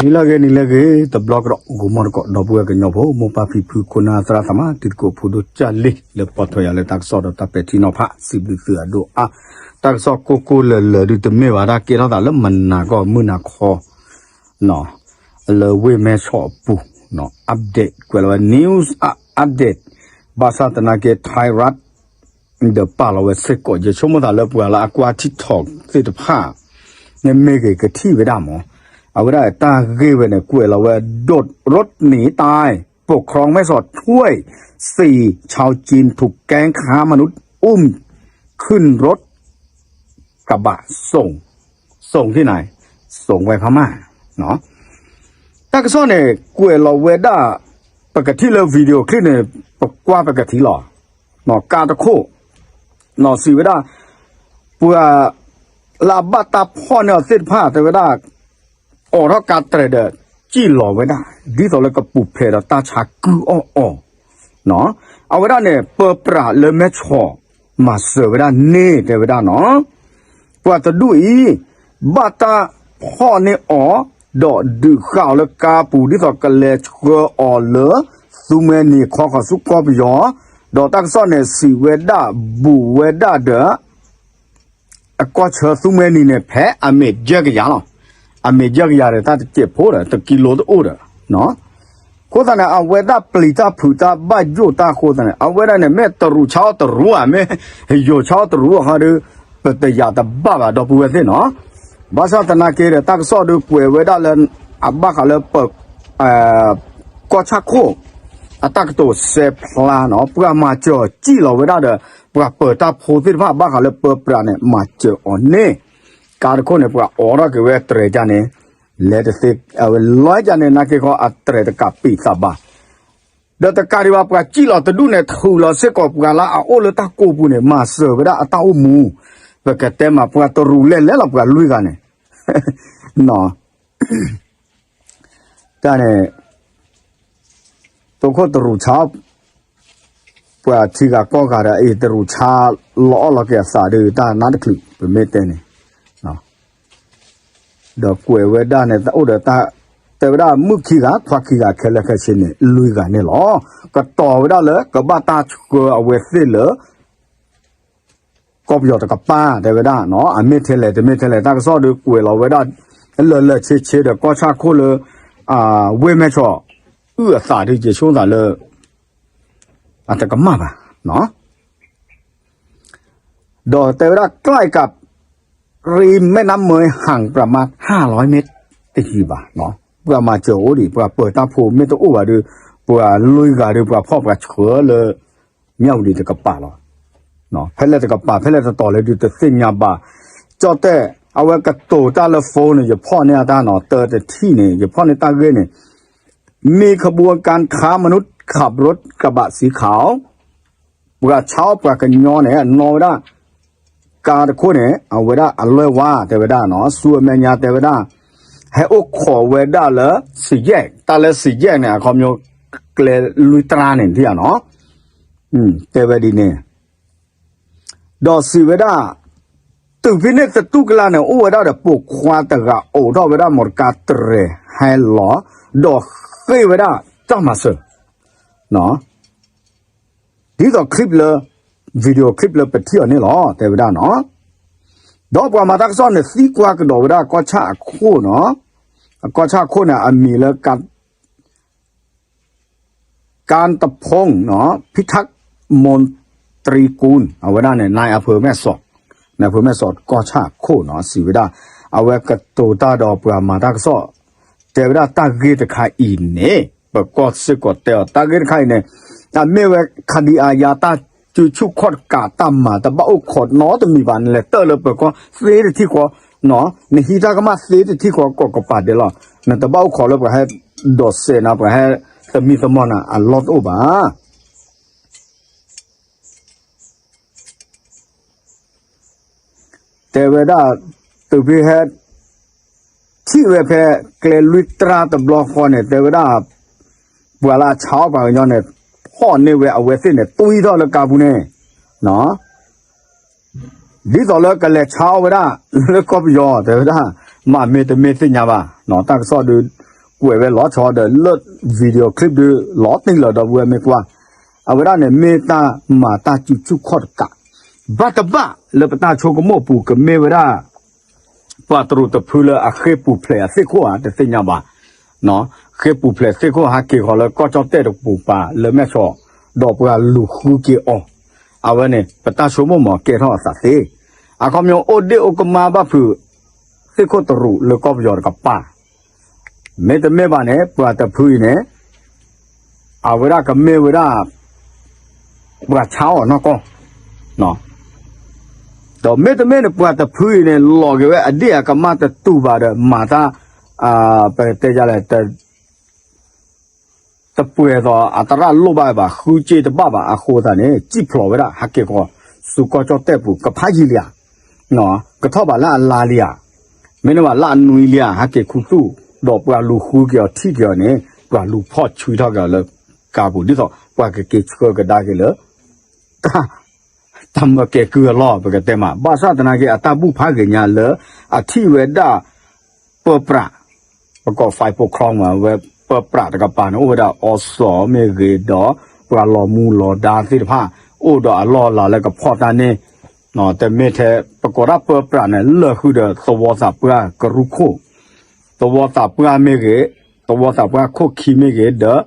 နံၤလၢအဂ့ၤ နံၤလၢအဂ့ၤ တဘျီကဒီး ဂီၤမီတကိး ဒီပုၢ်ဝဲၢ်ကညီဖိ မိၢ်ပၢ်ဖံဖု ခိၣ်နၢ်သရၣ်သမါ တံၤသကိးဖိဒိၣ်ကၢ်လံ လၢပိာ်ထွဲယၤလၢတၢ်ကစီၣ်ဒီးတၢ်ပဲာ်ထံနီၤဖး စံးဘျုးသုအဒိၣ်အါ. တၢ်ကစီၣ်ကိၢ်ကိၢ်လၢၤလၢၤဒုးတမ့ၢ်ဘၣ် တၢ်ကဲထီၣ်သးလၢမနၤကီၢ်မုၢ်နၤခီ လၢဝ့ၢ်မဲဆီးအပူၤ update ကွဲးလီၤဝဲ news update ဘၣ်ဆၣ်သနာ်က့ Thai Rat ဒီးပာ်လီၤဝဲစ့ၢ်ကီး ယဆိကမိၣ်သးလၢပှၤလၢအကွၢ် TikTok သ့ၣ်တဖၣ် န့ၣ်မ့ၢ်ဂ့ၤကထံၣ်ဝဲဒၣ်မး အဝဲဒၣ်တၢ်ဂ့ၢ်ဝဲန့ၣ် ကွဲးလီၤဝဲ โดดรถหนีตาย ปกครองแม่สอดช่วยสี่ชาวจีนถูกแก๊งค้ามนุษย์อุ้มขึ้นรถ กระบะส่ง ส่งที่ไหน ส่งไปพม่า တၢ်ကစီၣ်န့ၣ် ကွဲးလီၤဝဲဒၣ် ပကထံၣ်လၢ video clip န့ၣ် ပကွၢ်ပကထံၣ်လီၤ ကါတခိၣ် စံးဝဲဒၣ် ပှၤလၢအဘၣ်တၢ်ဖီၣ်န့ၢ်အီၤသ့ၣ်တဖၣ် တဲဝဲဒၣ် အိးထီၣ်ကါတြဲၤဒီး စံၣ်လီၤဝဲဒၣ် ဒ်သိးလၢကပူၤဖျဲးဒီးတၢ်ဆါကုၢ်အီၣ်အီၤ အဝဲဒၣ်န့ၣ် ပၢပြးလၢမဲဆီး မၤစၢၤဝဲဒၣ်န့ၣ် တဲဝဲဒၣ်နီၤ ပှၤတဒူၣ်အံၤ ဘၣ်တၢ်ဖီၣ်န့ၢ်အီၤ ဒီးဒုးဃာ်အီၤလၢကါပူၤ ဒ်သိးကလဲၤဆှၢအီၤလၢ သူမှဲနံၤခီဃီၤဆူကီၢ်ပယီၤ ဒီးတၢ်ကစီၣ်န့ၣ် စံးဝဲဒၣ် ဘူးဝဲဒၣ်ဒီး အကီၢ်ဆၢသူမှဲနံၤန့ၣ် ဖဲအမ့ၢ်ယဲၢ်ကယၤလီၤ. အမ့ၢ်ယဲၢ်ကယၤဒီး တၢ်တစဲးဖိဒီး တကံလိတအိၣ်ဒီး အဃိသတးန့ၣ် အဝဲဒၣ်ပျံၤတၢ်ဖုးတၢ်ဘၣ်ယိၣ်တၢ်အဃိသတးန့ၣ် အဝဲဒၣ်န့ၣ် မ့ၢ်တရူးဆါအီၣ်တရူးဧါ မ့ၢ်ယိၤဆါအီၣ်တရူးအခါဒီး ပတယာ်တဘၣ်ဘၣ် ဒီပုၢ်ဝဲၢ်သ့ၣ်နီၤ. ဘၣ်ဆၣ်သနာ်က့ဒီး တၢ်ကစီၣ်ဒုးကွဲးဝဲဒၣ်လၢ အဘၣ်ဃးလၢပ ကီၢ်ဆၣ်ခိၣ် အတၢ်ကတိၤစဲးဖျါနီၤ ပှၤမၤစၢၤအီၤစံၣ်လီၤဝဲဒၣ်ဒီး ပှၤပၢၤတၢ်ဖိသ့ၣ်တဖၣ် ဘၣ်ဃးလၢပၢပြးန့ၣ် မၤစၢၤအီၤန့ၣ် ကါတခိၣ်န့ၣ် ပှၤအိးထီၣ်က့ၤဝဲတြဲၤကါန့ၣ် လဲၤတသ့ အဝဲလီၤကါန့ၣ် နာ်က့ခီ အတြဲၤတကးပံာ်သးဘၣ် ဒီးတကးဒံးဘၣ် ပှၤစံၣ်လီၤတဒူၣ်န့ၣ် ထုးလီၤစ့ၢ်ကီးပှၤလၢအအိၣ်လၢတၢ်ကိးပူၤန့ၣ် မၤစၢၤဝဲဒၣ်အတၢ်အိၣ်မူ ပကတဲမး ပှၤတရူးလဲၤလဲၤလီၤ ပှၤလွံၢ်ဂၤန့ၣ် တၢ်န့ၣ် သုးခိၣ်တရူးဆါ ပှၤထံဂၤကီၢ်ဂၤဒီး အံၤတရူးဆါ လီၤအီၣ်လီၤက့ၤအသးဒီး တၢ်နါတချုး ပမ့ၢ်တဲန့ၣ် ဒီးကွဲးဝဲဒၣ်န့ၣ် အိၣ်ဒီးတၢ် တဲဝဲဒၣ်မုၣ်ခံဂၤ ခွါခံဂၤ ခဲလၢာ်ခဲဆ့န့ၣ် လွံၢ်ဂၤန့ၣ်လီၤ. ကတီၤဝဲဒၣ်လၢ ကဘၣ်တၢ်ဆှၢအဝဲသ့ၣ်လၢ ကီၢ်ပယီၤတကပၤ တဲဝဲဒၣ်နီၤ အမ့ၢ်ထဲလဲၣ် တမ့ၢ်ထဲလဲၣ် တၢ်ကစီၣ်ဒုးကွဲးလီၤဝဲဒၣ် လၢာ်လၢာ်ဆ့ဆ့ဒီး ကီၢ်ဆၣ်ခိၣ်လၢ ဝ့ၢ်မဲဆီး အုၣ်အသးဒုး ယဆိကမိၣ်သးလၢ အတကမၣ်ဘၣ်နီၤ ဒီးတဲဝဲဒၣ် ใกล้กับริมแม่น้ำเมย ห่างประมาณห้าร้อยเมตร တဟံးဘၣ် ပှၤမၤစၢၤအိၣ်ဒံး ပှၤပၢၤတၢ်ဖိမ့ၢ်တအိၣ်ဘၣ်ဒီး ပှၤလွံၢ်ဂၤဒီး ပှၤဖီၣ်ပှၤဆှၢလၢ မၠၣ်ဝတံၣ်တကပၤလီၤ. ဖဲလဲၣ်တကပၤ ဖဲလဲၣ်တတီၤလဲၣ်ဒုးတသ့ၣ်ညါဘၣ်. ကၠီၣ်တဲၣ် အဝဲကတိၤတၢ်လၢ phone န့ၣ် ယဖီၣ်န့ၢ်အတၢ်နီၤ တၢ်တထံၣ်န့ၣ် ယဖီၣ်န့ၢ်တၢ်ဂ့ၢ်န့ၣ် มีขบวนการค้ามนุษย์ขับรถกระบะสีขาว ပှၤဆါအီၣ်ပှၤကညီန့ၣ် အနီၣ်ဝဲဒၣ် ကါတခိၣ်န့ၣ် အဝဲဒၣ်အလွဲၢ်ဝါ တဲဝဲဒၣ်နီၤ ဆူအမဲာ်ညါတဲဝဲဒၣ် ဟဲအိၣ်ခိးဝဲဒၣ်လၢ စယဲၣ် တၢ်လၢစယဲၣ်န့ၣ် အခီပညီ ကျဲလွံၢ်တြါန့ၣ် ထံၣ်ဧါနီၤ တဲဝဲဒ်န့ၣ် ဒီးစံးဝဲဒၣ် တုၤဖဲန့ၣ်သတူၢ်ကလာ်န့ၣ် အိၣ်ဝဲဒၣ်ဒီးပိာ်ခွါတဂၤ အိးထီၣ်ဝဲဒၣ်မီတကါတြဲၤဟဲလီၤ ဒီးဃ့ၢ်ဝဲဒၣ်တၢ်မၤစၢၤ ဒ်သိး clip လၢ video clip လၢပထံၣ်အီၤန့ၣ်လီၤ တဲဝဲဒၣ်နီၤ. ဒီးပှၤမၤတၢ်ကစီၣ်န့ၣ် သံကွၢ်ကဒီးဝဲဒၣ်ကီၢ်ဆၣ်အခိၣ်နီၤ, အကီၢ်ဆၣ်အခိၣ်န့ၣ် အမံၤလၢ กันตะพง พิทักษ์มนตรีกูล အဝဲဒၣ်န့ၣ် นายอำเภอแม่สอด นายอำเภอแม่สอด ကီၢ်ဆၣ်အခိၣ်နီၤ စံးဝဲဒၣ် အဝဲကတိၤတၢ်ဒီးပှၤမၤတၢ်ကစီၣ် တဲဝဲဒၣ်တၢ်ဂ့ၢ်တခါအံၤန့ၣ် ပကီၢ်စ့ၢ်ကီးတဲအီၤ တၢ်ဂ့ၢ်တခါအံၤန့ၣ် အမ့ၢ်ဝဲ คดีอาญา တၢ်စုဆူၣ်ခီၣ်တကး တၢ်မၤတဘၣ်အိၣ်ခိးနီတမံၤဘၣ် နလဲၤတၢၢ်လၢပၢၤကီၢ်သ့တထံၣ်ဃီ နဟံးတၢ်ကမၣ်သ့တထံၣ်ဃီ ကိးကပၤဒဲးလီၤ နတဘၣ်အိၣ်ခိးလၢပှၤဟဲဒိးစဲးနၤ ပှၤဟဲသမံသမိးနၤ အလီၢ်တအိၣ်ဘၣ် တဲဝဲဒၣ် တုၤဖဲဟဲ ထံၣ်ဝဲဖဲ ကျဲလွံၢ်တြၢ်တဘျီဃီန့ၣ် တဲဝဲဒၣ် ပှၤလၢအဆါအီၣ်ပှၤကညီန့ၣ် ဖီၣ်န့ၢ်ဝဲအဝဲသ့ၣ်န့ၣ် တွံၢ်ထီၣ်လၢကါပူၤန့ၣ် ဒ်သိးလၢကလဲၤဆါအီၣ်ဝဲဒၣ် လၢကီၢ်ပယီၤ တဲဝဲဒၣ် မ့မ့ၢ်တမ့ၢ်သ့ၣ်ညါဘၣ် တၢ်ကစီၣ်ဒုး ကွဲးဝဲလီၤဆီဒီးလၢ video clip ဒုးလီၤတံၢ်လီၤ ဒီပုၢ်ဝဲၢ်မ့ၢ်ကွၢ်, အဝဲဒၣ်န့ၣ် မ့ၢ်တၢ်မၤတၢ်စုဆူၣ်ခီၣ်တကး, ဘၣ်တဘၣ်လၢပတၢ်ဆိကမိၣ်ပူၤကမ့ၢ်ဝဲဒၣ် ပှၤတရူးတဖုလၢအဃ့ၢ်ပူၤဖျဲးအသ့ၣ်ခိၣ်ဧါ တသ့ၣ်ညါဘၣ်. ဃ့ၢ်ပူၤဖျဲးသ့ၣ်ခိၣ်ဟဲက့ၤဃီၤလၢကီၢ်ကၠီၣ်တဲၣ်တပူၤပၤလၢမဲၢ်ဆီး, ဒီးပှၤလူၤဃုက့ၤအီၤ, အဝဲန့ၣ် ပတၢ်ဆိကမိၣ်မ့ၢ်ကဲထီၣ်အသးသ့, အခီပညီအိၣ်ဒ့ၣ်အိၣ်ကမါဘၣ်ဖုး သ့ၣ်ခိၣ်တရူးလၢကီၢ်ပယီၤတကပၤ, မ့တမ့ၢ်ဘၣ်န့ၣ် ပှၤတဖုအံၤန့ၣ် အဝဲဒၣ်ကမ့ၢ်ဝဲဒၣ် ပှၤဆါအီၤနီၢ်ကီၢ်, ဒီးမ့တမ့ၢ်န့ၣ် ပှၤတဖုအံၤန့ၣ် လီၤက့ၤဝဲအဒ့ၣ်အကမၢ်တတူာ်ဘၣ်ဒီး မၤတၢ် ပတဲယလဲၣ် တပှဲၤသိးအသရၣ်လိၣ်ဘၣ်ဘၣ် ဃုစ့တဘၣ်ဘၣ်အဃိသတးန့ၣ် စံၣ်ဖျိးဝဲဒၣ် ဟဲက့ၤဃီၤ ဆူကီၢ်ကၠီၣ်တဲၣ်ပူၤ ကဖးယံာ်လံဧါ, ကထီၣ်ဘၣ်လၢအလါလံဧါ, မ့တမ့ၢ်ဘၣ်လၢအနွံလံဧါ ဟဲက့ၤခူသူၣ်, ဒီးပှၤလူၤဃုက့ၤအီၤထံၣ်က့ၤအီၤန့ၣ် ပှၤလူၤဖီၣ်ဆှံထီၣ်က့ၤအီၤလၢကါပူၤ ဒ်သိးပှၤကက့ၤဆှၢကဒါက့ၤလၢ တၢ်မၢကဲကုၢ်အလီၢ် ပကတဲမး ဘၣ်ဆၣ်သနာ်က့ အတၢ်ဘူၣ်ဖးဂ့ၤညါလၢ အထံၣ်ဝဲဒၣ် ပၢပြး, ပကိး five o'clock မး ဝဲပၢပြးတကပၤန့ၣ် အိၣ်ဝဲဒၣ်အီစီၣ်မ့ၢ်ဂ့ၤ ဒီးပှၤလီၤမူလီၤဒါသ့ၣ်တဖၣ် အိၣ်ဒီးအလီၢ်အလၤလၢကဖီၣ်တၢ်န့ၣ်, တမ့ၢ်ထဲ ပကိးဒၣ်ပၢပြးန့ၣ် လၢာ်ဃုာ်ဒီးသဝီသးပှၢ်ကရူၢ်ခိၣ်, သဝီသးပှၢ်မ့ၢ်ဂ့ၤ, သဝီသးပှၢ်ခိၣ်ခံမ့ၢ်ဂ့ၤ ဒီး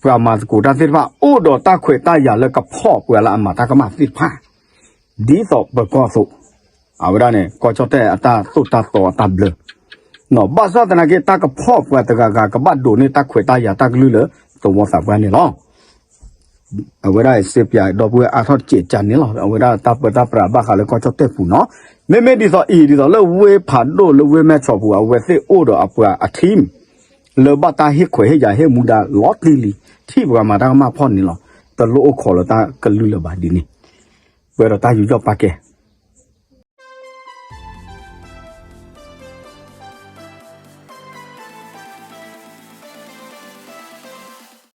ပှၤမၤသကိးတၢ်သ့ၣ်တဖၣ် အိၣ်ဒီးတၢ်ခွဲးတၢ်ယာ်လၢကဖီၣ်ပှၤလၢအမၤတၢ်ကမၣ်သ့ၣ်တဖၣ် ဒ်သိးပၢၤကီၢ်အသိး, အဝဲဒၣ်န့ၣ် ကီၢ်ကၠီၣ်တဲၣ်အတၢ်သိၣ်တၢ်သီအတၢ်ဘျၢ, ဘၣ်ဆၣ်သနာ်က့ တၢ်ကဖီၣ်ပှၤတဂၤဂၤ ကဘၣ်ဒိးန့ၢ်တၢ်ခွဲးတၢ်ယာ်တၢ်ကလုၢ်လၢသဝီသးပှၢ်န့ၣ်လီၤ. အဝဲဒၣ်စ့ပၠးဒီပုၢ်ဝဲၢ်အါထီၣ်တစဲးကန့ၣ်လီၤ. အဝဲဒၣ်တၢ်ပၢတၢ်ပြးဘၣ်ဃးလၢကီၢ်ကၠီၣ်တဲၣ်ပူၤနီၤ. မ့မ့ၢ်ဒ်သိးအံၤ ဒ်သိးလၢဝ့ၢ်ဖးဒိၣ်လၢဝ့ၢ်မဲၢ်ဆီးပူၤ အဝဲသ့ၣ်အိၣ်ဒီးအပှၤအ team လၢဘၣ်တၢ်ဟ့ၣ်ခွဲးဟ့ၣ်ယာ်ဟ့ၣ်မူဒါလီၤတံၢ်လံ, ထံၣ်ပှၤမၤတၢ်ကမၣ်ဖီၣ်န့ၣ်လီၤ. တလိၣ်အိၣ်ခိးလၢတၢ်ကလုၢ်လၢၤဘၣ်ဒ်န့ၣ်, ပှဲၤဒီးတၢ်ယူးယီၣ်ပာ်ကဲ